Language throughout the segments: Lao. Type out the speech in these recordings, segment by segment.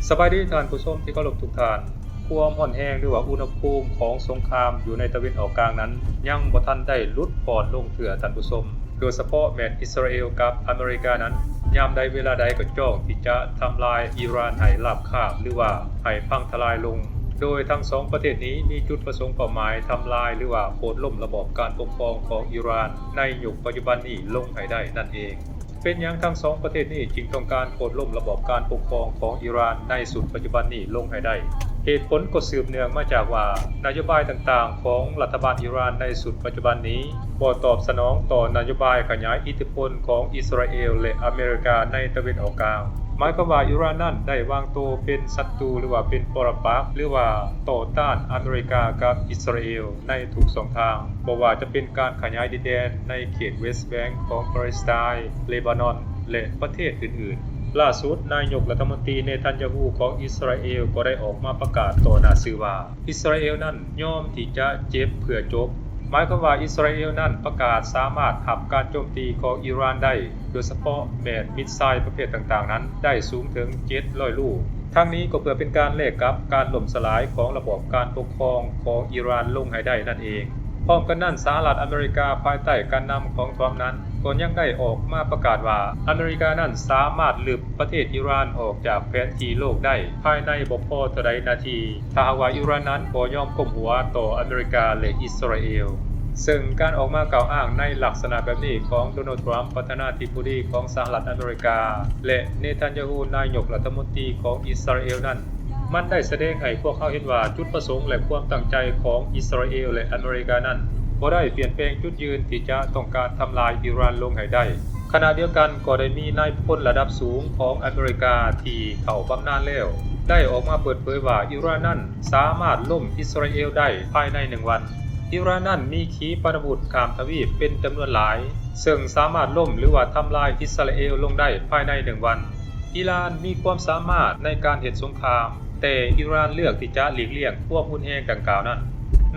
ສະບາຍດີທ່ານຜູ້ຊົມທີ່ເຄົາລົບທຸກທ່ານ. ຄວາມຮ້ອນແຮງ ຫຼືວ່າອຸນຫະພູມຂອງສົງຄາມຢູ່ໃນຕາເວັນອອກກາງນັ້ນ ຍັງບໍ່ທັນໄດ້ຫຼຸດຜ່ອນລົງເທື່ອທ່ານຜູ້ຊົມ, ໂດຍສະເພາະແມ່ນອິດສະຣາເອວກັບອາເມລິການັ້ນ ຍາມໃດເວລາໃດກໍຈ້ອງທີ່ຈະທຳລາຍອີຣານໃຫ້ລາບຄາບ ຫຼືວ່າໃຫ້ພັງທະລາຍລົງ, ໂດຍທັງສອງປະເທດນີ້ມີຈຸດປະສົງເປົ້າໝາຍທຳລາຍ ຫຼືວ່າໂຄ່ນລົ້ມລະບອບການປົກຄອງຂອງອີຣານໃນຍຸກປັດຈຸບັນນີ້ລົງໃຫ້ໄດ້ນັ້ນເອງ. ເປັນຫຍັງທັງສອງປະເທດນີ້ຈຶ່ງຕ້ອງການໂຄ່ນລົ້ມລະບອບການປົກຄອງຂອງອີຣານໃນຊຸດປັດຈຸບັນນີ້ລົງໃຫ້ໄດ້? ເຫດຜົນກໍສືບເນື່ອງມາຈາກວ່າ ນະໂຍບາຍຕ່າງໆຂອງລັດຖະບານອີຣານໃນຊຸດປັດຈຸບັນນີ້ ບໍ່ຕອບສະໜອງຕໍ່ນະໂຍບາຍຂະຫຍາຍອິດທິພົນຂອງອິດສະຣາເອວ ແລະ ອາເມລິກາໃນຕາເວັນອອກກາງ. ໝາຍຄວາມວ່າອີຣານນັ້ນໄດ້ວາງໂຕເປັນສັດຕູ ຫຼືວ່າເປັນປໍລະປັກ ຫຼືວ່າຕໍ່ຕ້ານອາເມລິກາກັບອິດສະຣາເອວໃນທຸກຊ່ອງທາງ, ບໍ່ວ່າຈະເປັນການຂະຫຍາຍດິນແດນໃນເຂດເວສແບງຂອງປາເລສໄຕນ໌, ເລບານອນ ແລະ ປະເທດອື່ນໆ. ລ່າສຸດ, ນາຍົກລັດຖະມົນຕີເນທັນຍາຮູ້ຂອງອິດສະຣາເອວກໍໄດ້ອອກມາປະກາດຕໍ່ໜ້າສື່ວ່າ ອິດສະຣາເອວນັ້ນຍອມທີ່ຈະເຈັບເພື່ອຈົບ. ໝາຍຄວາມວ່າອິດສະຣາເອວນັ້ນປະກາດສາມາດຮັບການໂຈມຕີຂອງອີຣານໄດ້, ໂດຍສະເພາະແມ່ນມິດໄຊປະເພດຕ່າງໆນັ້ນ ໄດ້ສູງເຖິງເຈັດຮ້ອຍລູກ. ທັງນີ້ກໍເພື່ອເປັນການແລກກັບການລົ້ມສະຫຼາຍຂອງລະບອບການປົກຄອງຂອງອີຣານລົງໃຫ້ໄດ້ນັ້ນເອງ. ພ້ອມກັນນັ້ນ, ສະຫະລັດອາເມລິກາພາຍໃຕ້ການນຳຂອງທຣອມນັ້ນ ກໍຍັງໄດ້ອອກມາປະກາດວ່າ ອາເມລິການັ້ນສາມາດລຶບປະເທດອີຣານອອກຈາກແຜນທີ່ໂລກໄດ້ພາຍໃນບໍ່ພໍເທົ່າໃດນາທີ ຖ້າຫາກວ່າອີຣານນັ້ນບໍ່ຍອມກົ້ມຫົວຕໍ່ອາເມລິກາ ແລະ ອິດສະຣາເອວ. ເຊິ່ງການອອກມາກ່າວອ້າງໃນລັກສະນະແບບນີ້ຂອງໂດນັລ ທຣອມ ປະທານາທິບໍດີຂອງສະຫະລັດອາເມລິກາ ແລະ ເນທັນຍາຮູ້ ນາຍົກລັດຖະມົນຕີຂອງອິດສະຣາເອວນັ້ນ ມັນໄດ້ສະແດງໃຫ້ພວກເຮົາເຫັນວ່າຈຸດປະສົງ ແລະ ຄວາມຕັ້ງໃຈຂອງອິດສະຣາເອວ ແລະ ອາເມລິການັ້ນ ບໍ່ໄດ້ປ່ຽນແປງຈຸດຢືນທີ່ຈະຕ້ອງການທຳລາຍອີຣານລົງໃຫ້ໄດ້. ຂະນະດຽວກັນກໍໄດ້ມີນາຍພົນລະດັບສູງຂອງອາເມລິກາທີ່ເຖົ້າບຳນານແລ້ວ ໄດ້ອອກມາເປີດເຜີຍວ່າ ອີຣານນັ້ນສາມາດລົ້ມອິດສະຣາເອວໄດ້ພາຍໃນໜຶ່ງວັນ. ອີຣານນັ້ນມີຂີປະນາວຸດຂ້າມທະວີບເປັນຈຳນວນຫຼາຍ ເຊິ່ງສາມາດລົ້ມ ຫຼືວ່າທຳລາຍອິດສະຣາເອວລົງໄດ້ພາຍໃນໜຶ່ງວັນ. ອີຣານມີຄວາມສາມາດໃນການເຮັດສົງຄາມ, ແຕ່ອີຣານເລືອກທີ່ຈະຫຼີກລ່ຽງຄວາມຮຸນແຮງດັ່ງກ່າວນັ້ນ.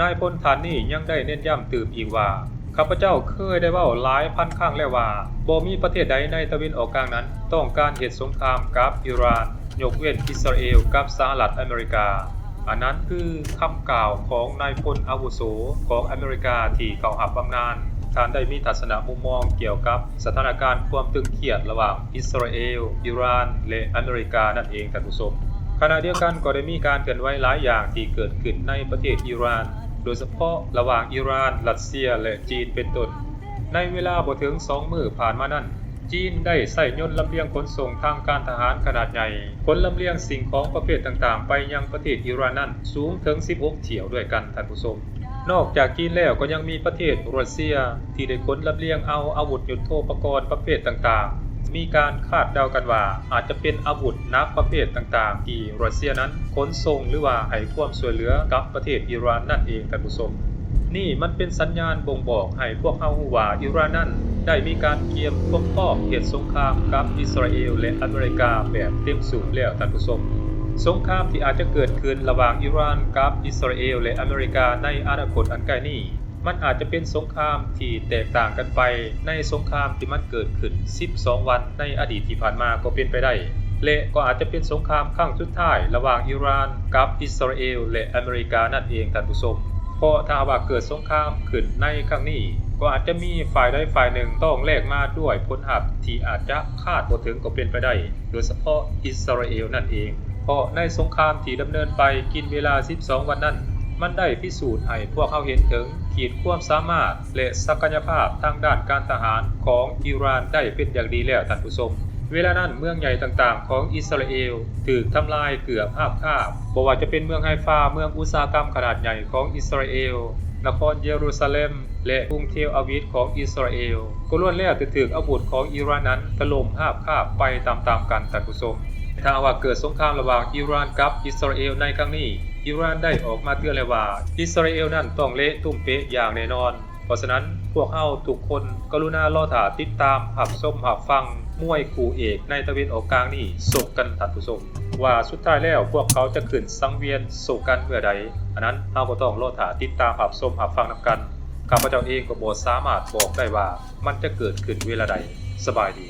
ນາຍພົນທ່ານນີ້ຍັງໄດ້ເນັ້ນຢ້ຳຕື່ມອີກວ່າ, ຂ້າພະເຈົ້າເຄີຍໄດ້ເວົ້າຫຼາຍພັນຄັ້ງແລ້ວວ່າ ບໍ່ມີປະເທດໃດໃນຕາເວັນອອກກາງນັ້ນຕ້ອງການເຮັດສົງຄາມກັບອີຣານ, ຍົກເວັ້ນອິດສະຣາເອວກັບສະຫະລັດອາເມລິກາ. ອັນນັ້ນຄືຄຳກ່າວຂອງນາຍພົນອາວຸໂສຂອງອາເມລິກາທີ່ເຂົ້າຮັບບຳນານ. ທ່ານໄດ້ມີທັດສະນະມຸມມອງກ່ຽວກັບສະຖານະການຄວາມຕຶງຄຽດລະຫວ່າງອິດສະຣາເອວ, ອີຣານ ແລະ ອາເມລິການັ້ນເອງ, ທ່ານຜູ້ຊົມ. ຂະນະດຽວກັນກໍໄດ້ມີການເຄື່ອນໄຫວຫຼາຍຢ່າງທີ່ເກີດຂຶ້ນໃນປະເທດອີຣານ, ໂດຍສະເພາະລະຫວ່າງອີຣານ, ຣັດເຊຍ ແລະ ຈີນ ເປັນຕົ້ນ. ໃນເວລາບໍ່ເຖິງສອງມື້ຜ່ານມານັ້ນ, ຈີນໄດ້ໃຊ້ຍົນລຳລຽງຂົນສົ່ງທາງການທະຫານຂະໜາດໃຫຍ່ ຂົນລຳລຽງສິ່ງຂອງປະເພດຕ່າງໆໄປຍັງປະເທດອີຣານນັ້ນສູງເຖິງສິບຫົກຖ້ຽວດ້ວຍກັນ, ທ່ານຜູ້ຊົມ. ນອກຈາກຈີນແລ້ວ ກໍຍັງມີປະເທດຣັດເຊຍທີ່ໄດ້ຂົນລຳລຽງເອົາອາວຸດຍຸດໂທປະກອນປະເພດຕ່າງໆ. ມີການຄາດເດົາກັນວ່າ ອາດຈະເປັນອາວຸດໜັກປະເພດຕ່າງໆທີ່ຣັດເຊຍນັ້ນຂົນສົ່ງ ຫຼືວ່າໃຫ້ຄວາມຊ່ວຍເຫຼືອກັບປະເທດອີຣານນັ້ນເອງ, ທ່ານຜູ້ຊົມ. ນີ້ມັນເປັນສັນຍານບົ່ງບອກໃຫ້ພວກເຮົາຮູ້ວ່າ ອີຣານນັ້ນໄດ້ມີການກຽມຄວາມພ້ອມເຮັດສົງຄາມກັບອິດສະຣາເອວ ແລະ ອາເມລິກາແບບເຕັມສູບແລ້ວ, ທ່ານຜູ້ຊົມ. ສົງຄາມທີ່ອາດຈະເກີດຂຶ້ນລະຫວ່າງອີຣານກັບອິດສະຣາເອວ ແລະ ອາເມລິກາໃນອະນາຄົດອັນໃກ້ນີ້ ມັນອາດຈະເປັນສົງຄາມທີ່ແຕກຕ່າງກັນໄປໃນສົງຄາມທີ່ມັນເກີດຂຶ້ນສິບສອງວັນໃນອະດີດທີ່ຜ່ານມາກໍເປັນໄປໄດ້ ແລະ ກໍອາດຈະເປັນສົງຄາມຄັ້ງສຸດທ້າຍລະຫວ່າງອີຣານກັບອິດສະຣາເອວ ແລະ ອາເມລິການັ້ນເອງ, ທ່ານຜູ້ຊົມ. ເພາະຖ້າຫາກວ່າເກີດສົງຄາມຂຶ້ນໃນຄັ້ງນີ້ ກໍອາດຈະມີຝ່າຍໃດຝ່າຍໜຶ່ງຕ້ອງແລກມາດ້ວຍຜົນຮັບທີ່ອາດຈະຄາດບໍ່ເຖິງກໍເປັນໄປໄດ້, ໂດຍສະເພາະອິດສະຣາເອວນັ້ນເອງ. ເພາະໃນສົງຄາມທີ່ດຳເນີນໄປກິນເວລາສິບສອງວັນນັ້ນ ມັນໄດ້ພິສູດໃຫ້ພວກເຮົາເຫັນເຖິງຂີດຄວາມສາມາດ ແລະ ສັກກະຍະພາບທາງດ້ານການທະຫານຂອງອີຣານໄດ້ເປັນຢ່າງດີແລ້ວ, ທ່ານຜູ້ຊົມ. ເວລານັ້ນເມືອງໃຫຍ່ຕ່າງໆຂອງອິດສະຣາເອວຖືກທຳລາຍເກືອບຮາບຄາບ, ບໍ່ວ່າຈະເປັນເມືອງໄຮຟາ, ເມືອງອຸດສາຫະກຳຂະໜາດໃຫຍ່ຂອງອິດສະຣາເອວ, ນະຄອນເຢຣູຊາເລັມ ແລະ ກຸງເທລອາວິບຂອງອິດສະຣາເອວ ກໍລ້ວນແລ້ວແຕ່ຖືກອາວຸດຂອງອີຣານນັ້ນຖະຫຼົ່ມຮາບຄາບໄປຕາມໆກັນ, ທ່ານຜູ້ຊົມ. ຖ້າຫາກວ່າເກີດສົງຄາມລະຫວ່າງອີຣານກັບອິດສະຣາເອວໃນຄັ້ງນີ້, ອີຣານໄດ້ອອກມາເຕືອນແລ້ວວ່າ ອິດສະຣາເອວນັ້ນຕ້ອງເລະຕຸ້ມເປະຢ່າງແນ່ນອນ. ເພາະສະນັ້ນ, ພວກເຮົາທຸກຄົນກະລຸນາລໍຖ້າຕິດຕາມຮັບຊົມຮັບຟັງມວຍຄູ່ເອກໃນຕາເວັນອອກກາງນີ້ຊົກກັນ, ທ່ານຜູ້ຊົມ, ວ່າສຸດທ້າຍແລ້ວພວກເຂົາຈະຂຶ້ນສັງວຽນຊົກກັນເມື່ອໃດ. ອັນນັ້ນເຮົາກໍຕ້ອງລໍຖ້າຕິດຕາມຮັບຊົມຮັບຟັງນຳກັນ. ຂ້າພະເຈົ້າເອງກໍບໍ່ສາມາດບອກໄດ້ວ່າມັນຈະເກີດຂຶ້ນເວລາໃດ. ສະບາຍດີ.